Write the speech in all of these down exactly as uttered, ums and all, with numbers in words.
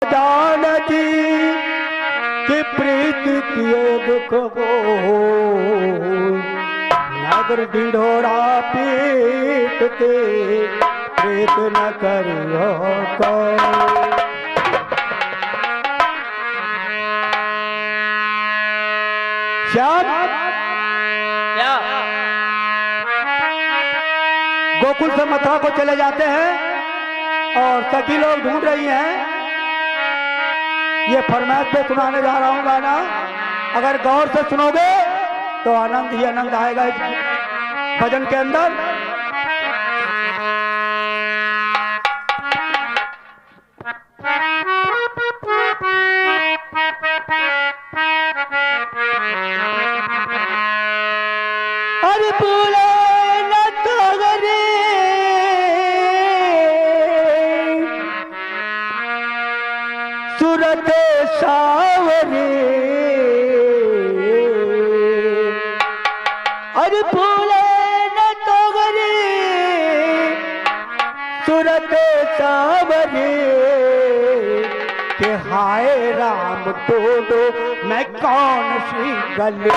जानती कि प्रीत किए दुख हो, नागर ढिंढोरा पीटते प्रीत न करियो को। श्याम, क्या? गोकुल से मथुरा को चले जाते हैं और सखी लोग ढूंढ रही हैं। ये फरमाइश पे सुनाने जा रहा हूँ गाना, अगर गौर से सुनोगे तो आनंद ही आनंद आएगा इस भजन के अंदर। अरे बोले न तोहरे सूरत सावरे, अरे बोले न तोहरे सूरत सावरे, के हाय राम ढूंढूं मैं कौन सी गली,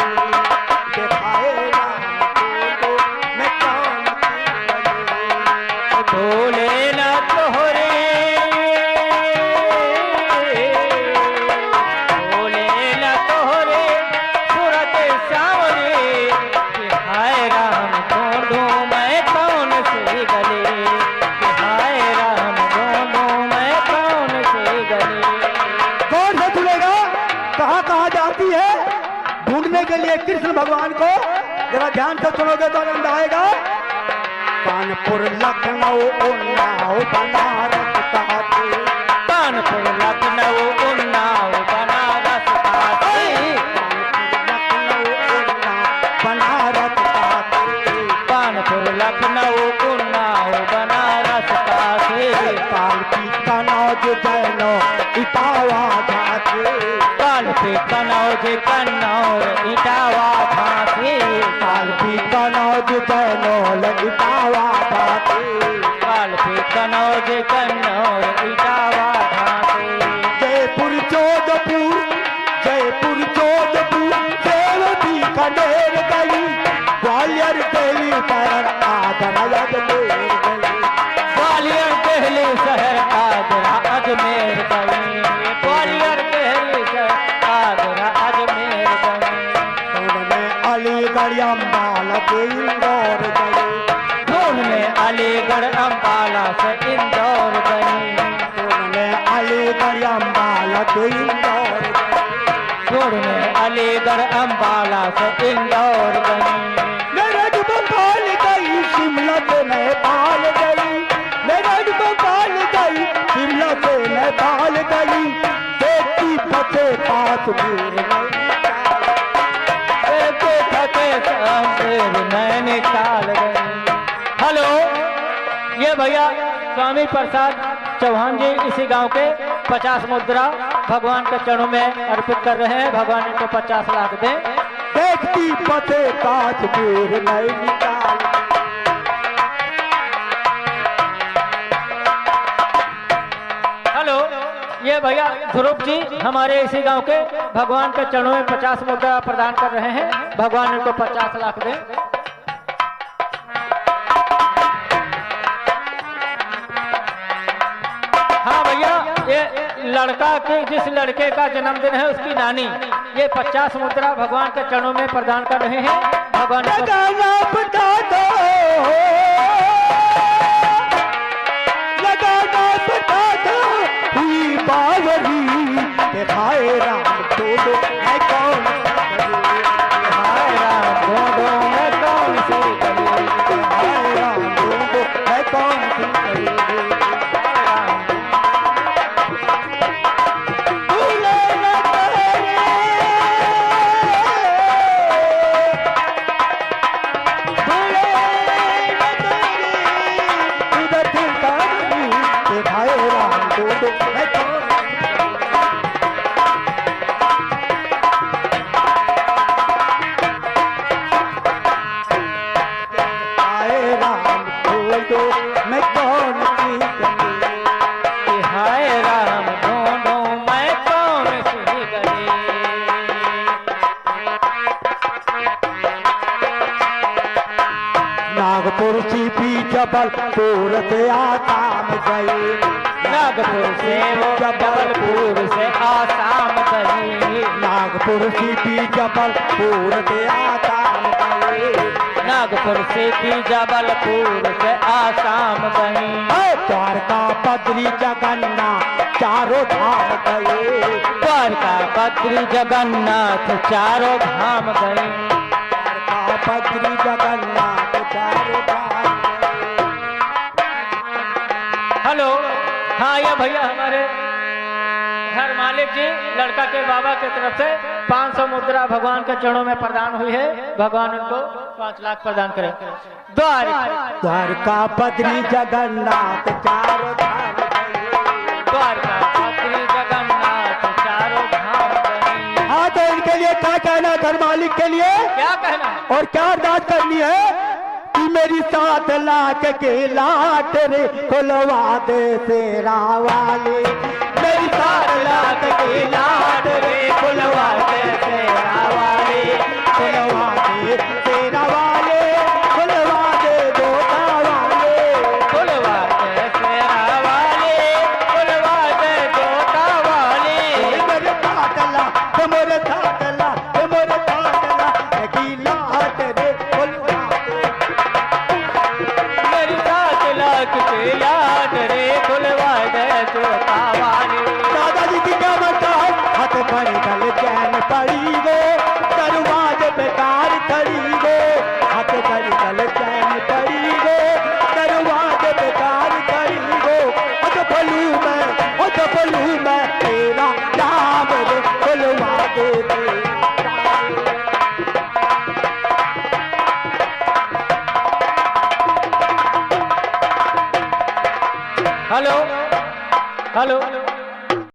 के हाय राम ढूंढूं मैं कौन सी गली। बोले ना तोहरे, बोले ना तोहरे सूरत सावरे, कि हाय राम ढूंढूं मैं कौन सी गली, कि हाय राम ढूंढूं मैं कौन सी गली। गौर से सुनेगा, कहाँ कहाँ जाती है, ढूंढने के लिए कृष्ण भगवान को। जरा ध्यान से सुनोगे तो आनंद आएगा। कानपुर, लखनऊ, उन्नाव, बनारस, काशी। कानपुर, लखनऊ, उन्नाव, बनारस, काशी। कानपुर, लखनऊ, उन्नाव, बनारस, काशी। कानपुर, लखनऊ, उन्नाव, बनारस, काशी। कानपुर, कनौज, जैनो, इटावा, झांसी। कानपुर, कनौज, कन्नौज, इटावा, झांसी। कानपुर, कनौज, जैनो, इटावा, झांसी। कानपुर, कनौज, कन्नौज, इटावा, झांसी। जयपुर, जोधपुर, जयपुर, जोधपुर, सेव बीकानेर गई, ग्वालियर, दिल्ली, शहर, आगरा, अजमेर गई। ग्वालियर, दिल्ली, शहर, आगरा, अजमेर गई। ग्वालियर, दिल्ली, शहर, आगरा, अजमेर गई। उनमें अलीगढ़, अम्बाला से इंदौर गई। उनमें अलीगढ़, अम्बाला से इंदौर गई। उनमें अलीगढ़, अम्बाला से इंदौर गई। छोड़ में अलीगढ़ अम्बाला से इंदौर गई। मेरठ भोपाल गई, शिमला से नेपाल गई। मेरठ भोपाल गई, शिमला से नेपाल गई। देखती बसे पास वीर नैनीताल। देखती बसे पास वीर नैनीताल गई। हेलो, ये भैया स्वामी प्रसाद चौहान जी इसी गांव के पचास मुद्रा भगवान के चरणों में अर्पित कर रहे हैं। भगवान इनको पचास लाख दें। देखती बसे पास वीर नैनीताल। हेलो, ये भैया ध्रुव जी हमारे इसी गांव के भगवान के चरणों में पचास मुद्रा प्रदान कर रहे हैं। भगवान इनको पचास लाख दें। हाँ भैया, ये लड़का के, जिस लड़के का जन्मदिन है, उसकी नानी ये पचास मुद्रा भगवान के चरणों में प्रदान कर रहे हैं। भगवान को लगाना बता दो, लगाना बता दो, हुई बावरी। हे हाय राम, ढूंढूं मैं कौन सी गली? हे हाय राम, ढूंढूं मैं कौन सी गली? हे हाय राम, ढूंढूं मैं कौन सी गली? भूले न तोहरे, भूले न जबलपुर से आसाम गई। नागपुर से वो जबलपुर से आसाम गई। नागपुर सीधी जबलपुर से आसाम गई। नागपुर सीधी जबलपुर से आसाम गई। हे द्वारका बद्री जगन्नाथ चारों धाम गई। द्वारका बद्री जगन्नाथ चारों धाम गई। द्वारका बद्री जगन्नाथ चारों धाम। हेलो, हाँ, ये भैया हमारे घर मालिक जी, लड़का के बाबा के तरफ से पाँच सौ मुद्रा भगवान के चरणों में प्रदान हुई है। भगवान उनको पाँच लाख प्रदान करें। द्वारका। द्वारका बद्री जगन्नाथ चारों धाम गई। द्वारका बद्री जगन्नाथ चारों धाम गई। हाँ, तो इनके लिए क्या कहना है घर मालिक के लिए? क्या कहना है? और क्या अरदास करनी है कि मेरी सात लाख की लाटरी खुलवा दे शेरा वाली। मेरी सात लाख की लाटरी खुलवा दे शेरा वाली। खुलवा दे शेरा वाली, खुलवा दे जोता वाली। खुलवा दे शेरा वाली, खुलवा दे जोता वाली। मेरे सात लाख, मेरे सात लाख, मेरे सात लाख की लाटरी खुलवा दे। मेरी सात लाख की लाटरी खुलवा दे जोता वाली। दादाजी की क्या बनता है? हाथ भरी गल चैन पड़ी गो, दरवाजे पे कार खड़ी गो। हाथ भरी गल चैन पड़ी गो, दरवाजे पे कार खड़ी गो। ओ चपलू मैं, ओ चपलू मैं तेरा नाम रे खुलवा दे दे। हेलो, हेलो।